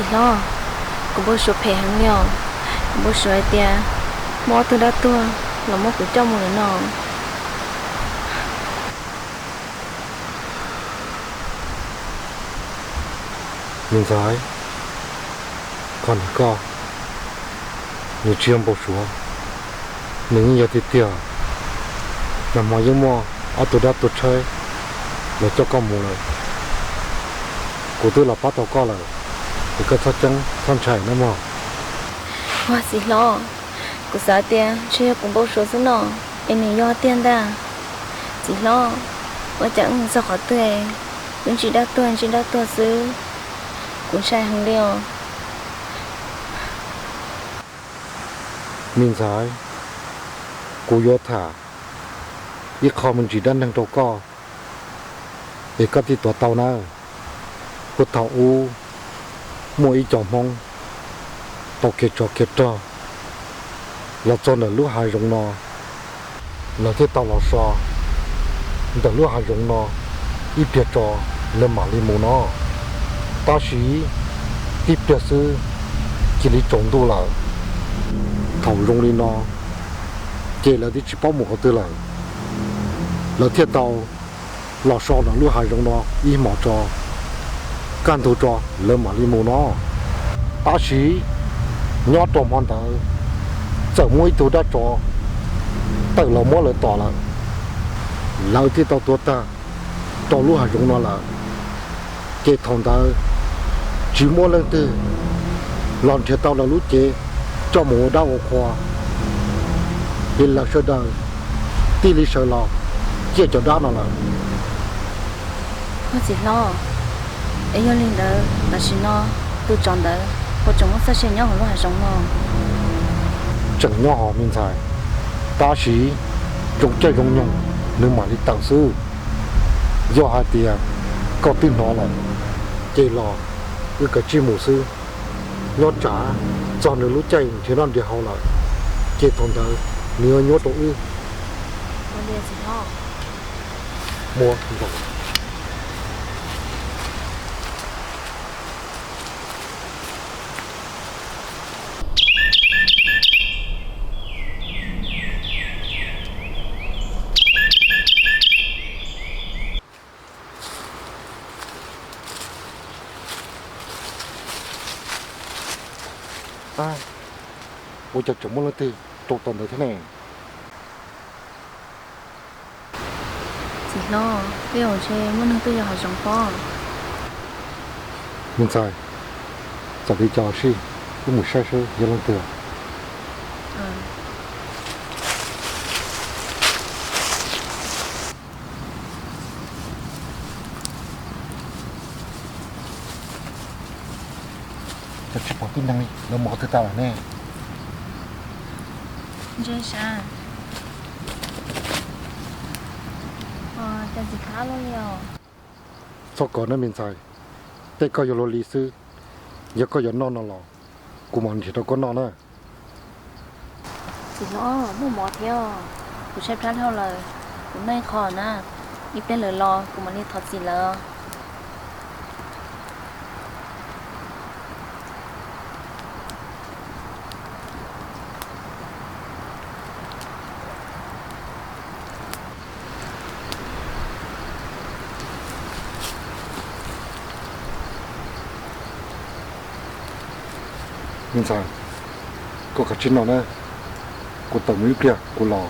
Txiv hlob, kuv npau suav phem heev li os. Kuv npau suav hais tias muaj ob tug dab tuag los muab kuv coj mus lawm no. Me ntxhais, koj niam koj nws tsis yog npau suav, nws yeej yog tiag tiag. Nag hmo yeej muaj ob tug dab tuag tshaib los coj koj mus lawm. Kuv twb los pab tau koj lawm, es koj txhob ceeb txhob ntshai nawb mog. Ua txiv hlob, kuv xav tias ntshe yog kuv npau suav xwb no, es nws yog tiag ntag. Txiv hlob, ua cas wb mus txog qhov twg wb ntsib dab tuag ntsib dab tuag xwb, kuv ntshai heev li os. Me ntxhais, kuv yuav tham ib qho me ntsis dab neeg rau koj, es koj thiaj tuav tau na. Puag thaum ub muaj ib co Hmoob tau kev tsov kev rog los txog ntawm lub hav zoov no, lawv thiaj tau los so ntawm lub hav zoov no ib pliag tso lawv mam li mus no. Tab sis tib pliag xwb cia li tsaus ntuj lawm. Thaum zoo li no ces lawv twb tsis paub mus qhov twg lawm, lawv thiaj tau los so ntawm lub hav zoov no ib hmos tso, kaj ntug tso lawv mam li mus no. Tab sis nyob rau hmo ntawd txawm muaj ib tug dab tsov tawm los muab lawv tom lawm, lawv thiaj tau tuag tag rau lub hav zoov no lawm. Ces thaum ntawd tsis muaj leej twg los nrhiav tau lawv lub cev coj mus ua dab ua qhua, ces lawv sawv daws thiaj li sawv los ciaj cov dab no lawm. Ua txiv hlob, es yog li ntawd tam sim no tus tsov ntawd puas tseem muaj txoj sia nyob hauv lub hav zoov no? Tseem nyob hauv me ntxhais, tab sis zoo caij zoo nyoog nws mam li tawm xwb. Yog hais tias koj twb hnov lawm, ces los wb kav tsij mus xwb. Nyob tsam txog nws lub caij nrhiav noj nrhiav haus lawm, ces thaum ntawd nws yuav nyuab rau wb. Ua cas tseem muaj leej twg rau tom ntawd thiab ne? Txiv hlob, tej zaum ntshe muaj neeg tuaj yos hav zoov pob. Me ntxhais, txawm li cas los sij, wb mus saib seb yog leej twg. Cas tsis pom tib neeg li, lawv mus qhov twg tas lawm ne? Txhob kov na me ntxhais, tej koj yog luag li xwb, yog koj yuav noj no los kuv mam nrhiav rau koj noj na. Txiv hlob, muaj mov thiab, kuv tshaib plab dhau lawm, kuv noj ib qho na, ib pliag lawv los kuv mam li thov txim lawv. Me ntxhais, koj kav tsij noj na, kuv tawm mus ib pliag kuv los.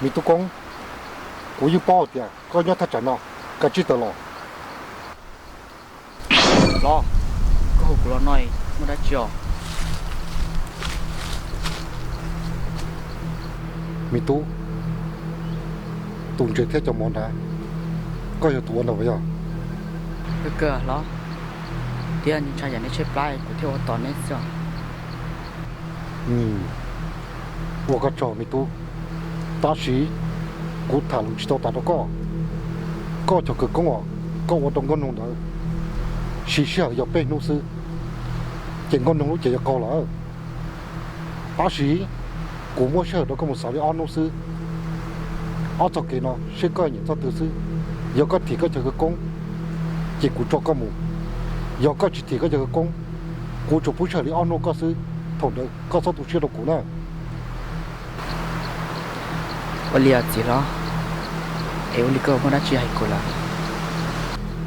Me tub Koob, kuv yeej paub hais tias koj nyob thaj tsam no, kav tsij tawm los. Los, koj hu kuv los no muaj dab tsi os? Me tub, tus ntses thiab cov mov nrad, koj yog tus ua ntag puas yog? Kawg hlob, thiab ntshai yam nej tshaib plab kuv thiaj ua tos neb xwb os. Ua koj tsaug me tub, tab sis kuv tham lus tsis tau tas rau koj. Koj cov khawv koob uas koj ua rau Nkauj Noog ntawd, Siv sij hawm yog peb hnub xwb, ces Nkauj Noog lub cev yuav qaug lawm. Tab sis kuv muab sij hawm rau koj mus xaus li ob hnub xwb. Ob txoj kev no seb koj nyiam txoj twg xwb. Yog koj thim koj cov khawv koob, ces kuv tso koj mus. Yog koj tsis thim koj cov khawv koob, kuv tsuas pub sij hawm li ob hnub koj xwb. Thaum ntawd koj txhob tu siab rau kuv na. Ua li os txiv hlob, es ua li koj muaj dab tsi hais kuv lawm?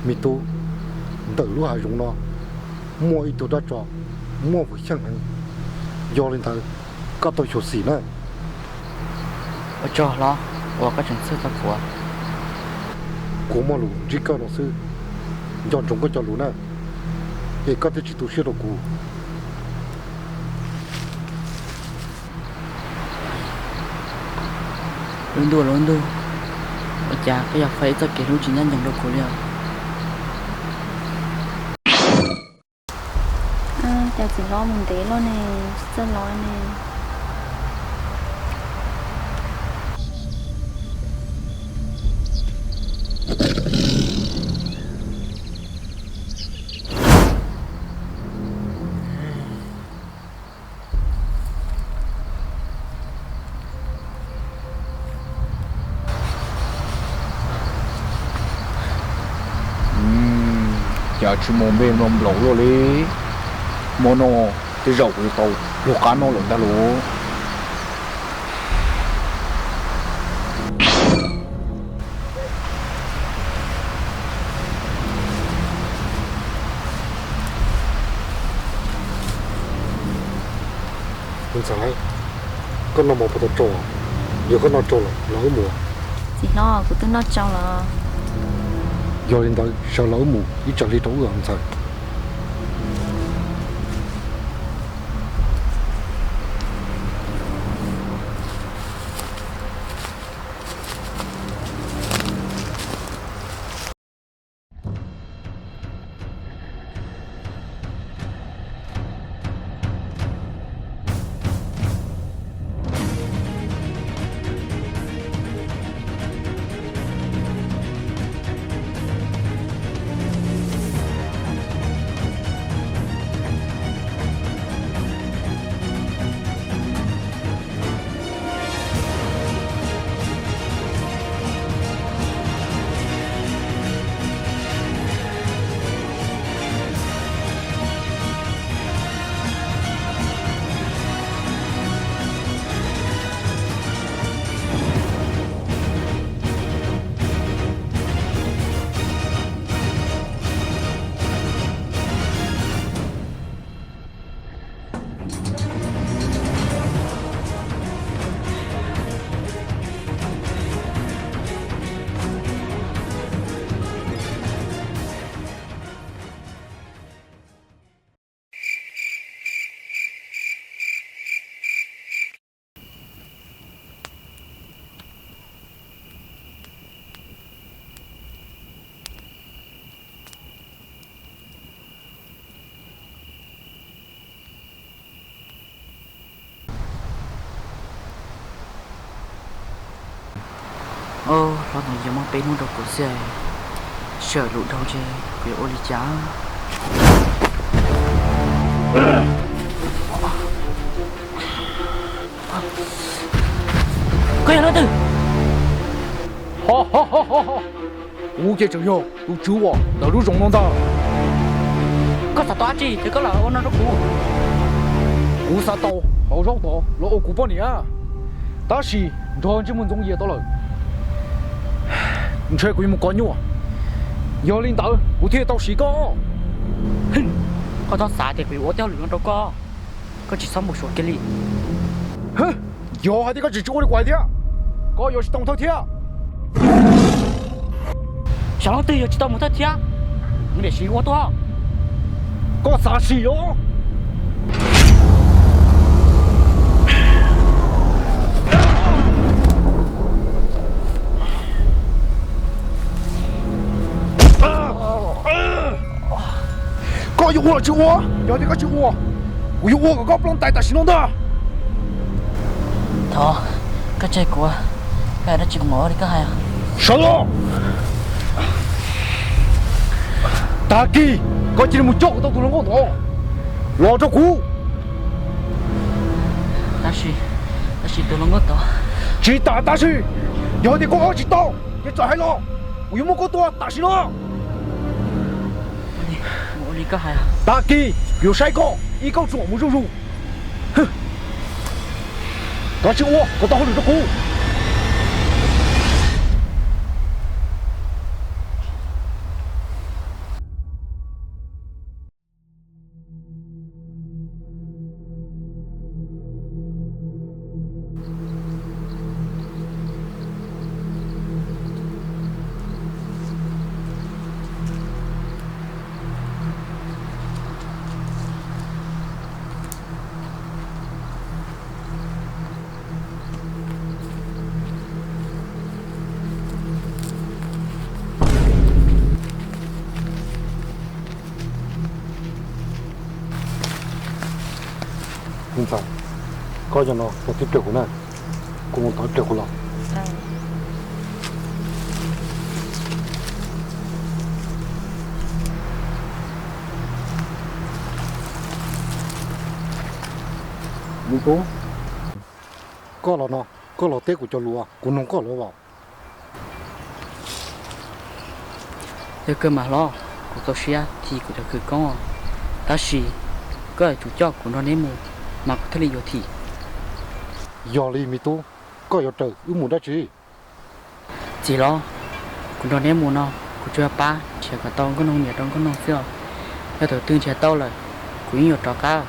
Me tub, ntawm lub hav zoov no muaj ib tug dab tsov muaj vwm xyeej heev, yog li ntawd koj tau xyuam xim na. Ua tsaug hlob uas koj tseem txhawj tau kuv. Kuv muaj lus ntsib koj no xwb, nco ntsoov koj cov lus na, es koj thiaj tsis tu siab rau kuv. Lub ntuj, lub ntuj, ua cas koj yog faib ib txoj kev hlub tsis ncaj ncees rau kuv li os? Cas txiv hlob mus ntev lawm ne, tsis txawj los ne. Cas tsis mus npe nplaum luaj li, hmo no tej zaum kuv yuav tau luag qab noj lawm ntag lauj. Ntxawm, koj noj mov puas tau tsau? Yog koj noj tsau lawm los wb mus. Txiv hlob, kuv twb noj tsau lawm. Yog li ntawd sawv los wb mus ib tsam hli rau wb os Ntxawm. Hlob, nws yog muab peb hnub rau kuv xwb, sij hawm lus dhau ces kuv yuav ua li cas? Koj yog leej twg? Kuv ces tseem yog tus tswv uas ntawm lub zoov no ntag. Koj xav tau dab tsi ces koj lam ua no rau kuv. Kuv xav tau hauv zaub tod los ua kuv poj niam, tab sis nrog ntsej muag Ntxoov Yias tau lawm, ntshe kuv yuav mus kov nyuaj. Yog li ntawd kuv thiaj tau siv koj. Koj txhob xav tias kuv yuav ua tej hauj lwm no rau koj, koj tsis txhob npau suav kiag li. Yog hais tias koj tseem tsis ua li kuv hais thiab, koj yuav tsis tau mus thawj thiab. Xyov leej twg yuav tsis tau mus thawj thiab, tiam sis ua tuaj. Koj xav sim los? Koj yuav ua los tsis ua? Yog tias koj tsis ua, kuv yuav ua kom koj ploj ntais tam sim no ntag. Thov koj tseg kuv, koj hais dab tsi kuv mam ua li koj hais. Sawv los! Tag kis Koj cia li mus coj kom tau tus hluas nkauj ntawd los rau kuv. Tab sis, tab sis tus hluas nkauj tod. Tsis tas tab sis, yog tias koj ua tsis tau ces txawm hais los, kuv yuav muab koj tua tam sim no. Ua li koj hais. Tag kis kuv yuav saib koj ib kauj ruam mus zuj zus. Koj sim ua kom tau hauj lwm rau kuv. Ntxawm, koj yog no tos tib pliag kuv na, kuv mus tos ib pliag kuv los. Me tub, koj los no, koj los teb kuv cov lus kuv nug koj lawm os. Yog kawg mas hlob, kuv txaus siab thim kuv cov khawv koob, tab sis koj yuav tsum coj kuv nrog neb mus mas kuv thiaj li yuav thim. Yog li me tub, koj yuav raws wb mus dab tsi? Txiv hlob, kuv nrog neb mus no kuv tsuas yog pab nrhiav kom tau nkauj noog niam rau nkauj noog xwb os. Yog thaum twg nrhiav tau lawm, kuv yeej yuav rov qab.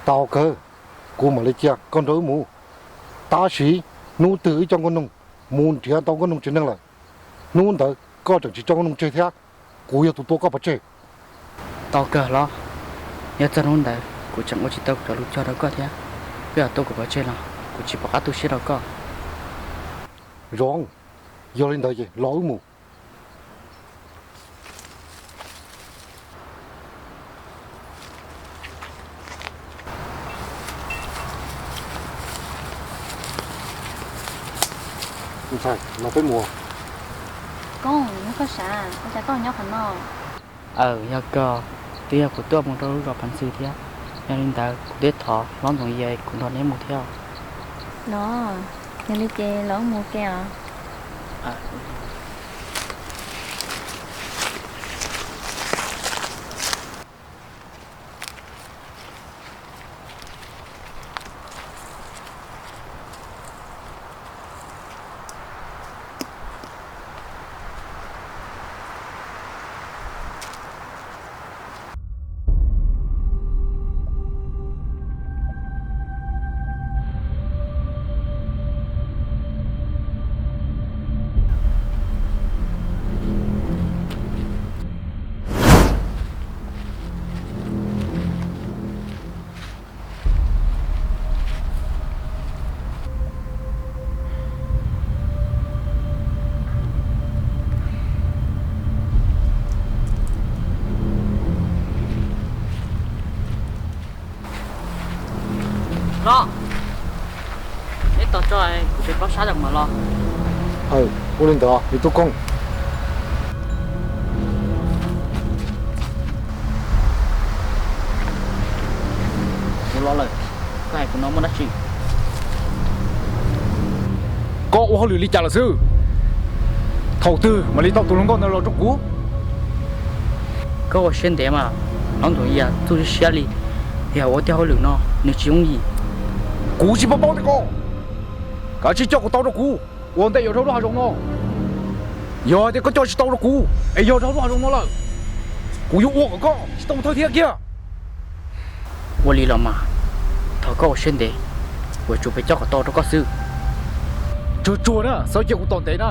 Tau kawg, kuv mam li cia koj nrog wb mus. Tab sis hnub twg wb coj nkauj noog mus nrhiav tau nkauj noog tsev neeg lawm, hnub ntawd koj tseem tsis tso nkauj noog tseg thiab, kuv yog tus tua koj pov tseg. Tau kawg hlob, yog txog hnub ntawd kuv tseem ua tsis tau kuv cov lus cog rau koj thiab, koj yuav tua kuv pov tseg los kuv tsis pom qab tu siab rau koj. Zoo, yog li ntawd ces los wb mus. Ntxhais, los peb mus. Koob, yog koj sav, ua cas koj nyob qhov no? Aw, yog kawg, twb yog kuv tuaj mus rau lub zos Phav Ntxwg thiab. Yog li ntawd kuv thiaj thov hlob Ntxoov Yias kuv nrog neb mus thiab. Los, yog li ces los wb mus ke os. Los, neb tos tso, kuv pem plaub sab mam los. Aw, ua li ntawd me tub Koob. Kuv los lawm, koj hais kuv no muaj dab tsi? Koj ua hauj lwm li cas lawm xwb? Thaum twg mam li tau tus hluas nkauj ntawd los rau kuv? Koj ua siab ntev mas, hlob Ntxoov Yias txuj siab li, yog ua tej hauj lwm no nws tsis yooj yim. Kuv tsis paub paub tias koj, kav tsij coj kom tau rau kuv ua ntej yuav dhau lub hav zoov no. Yog hais tias koj coj tsis tau rau kuv es yog dhau lub hav zoov no lawm, kuv yuav ua kom koj tsis tau mus thawj thiab kiag. Ua li los mas, thov koj ua siab ntev, kuv yuav tsum pem coj kom tau rau koj xwb. Tsuag tsuag na, txhob cia kuv tos ntev na.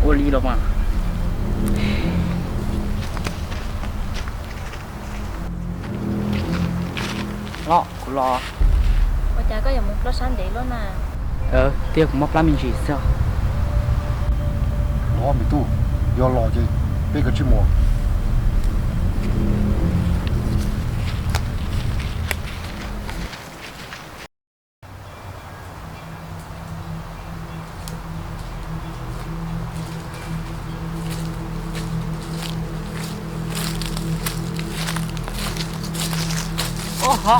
Ua li los mas. Los, kuv los. Ua cas koj yuav mus plaub sab ntev luaj na? Twb yog kuv mob plab me ntsis xwb. Los me tub, yog los ces peb kav tsij mus. Ua ho,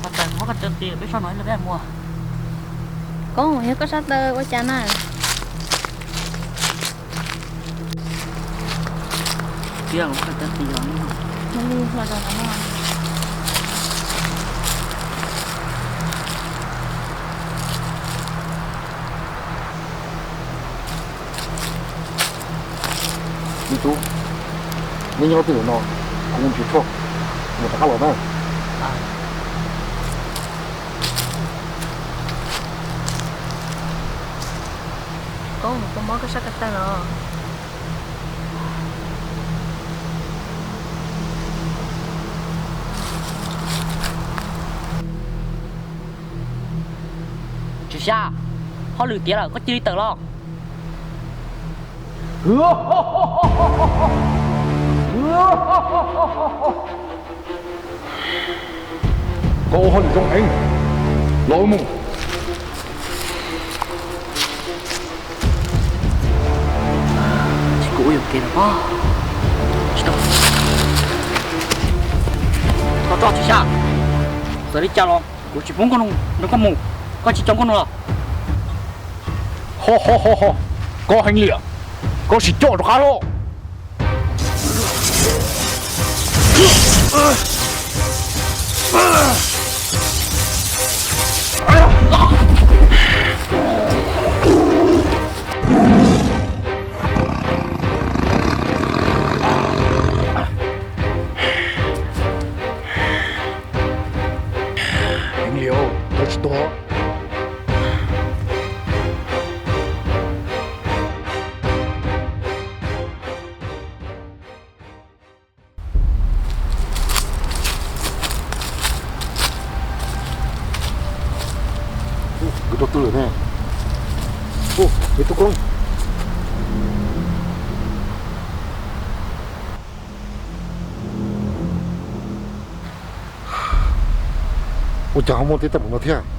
ko taw muab ko taw tis peb sab no ib leeg peb mus. Koob, yog koj sab taw ua cas na? Tiag, muab ko taw tis os. Li los rau no. Me tub, neb nyob tej ntawm no, kuv mus nrhiav tshuaj mus rov qab los na. Koob, koj mob koj sab ko taw los? Tsis xya, hauj lwm tiav lawm, koj cia li tawm los. Koj ua hauj lwm zoo heev, los mus. Tsis kuv ua yuam kev no, tsis tau. Koj rov tsis xya, txawm li cas los kuv tsis pub nkauj nug nrog koj mus. Koj tsis coj nkauj nug los? Ho ho ho ho, koj heev liam, koj sim coj rov qab los. Heev li, tau tsis tuag. Nkawd rau twg lawm ne? Ub, me tub Koob, ua cas ho muaj tej teeb meem no thiab?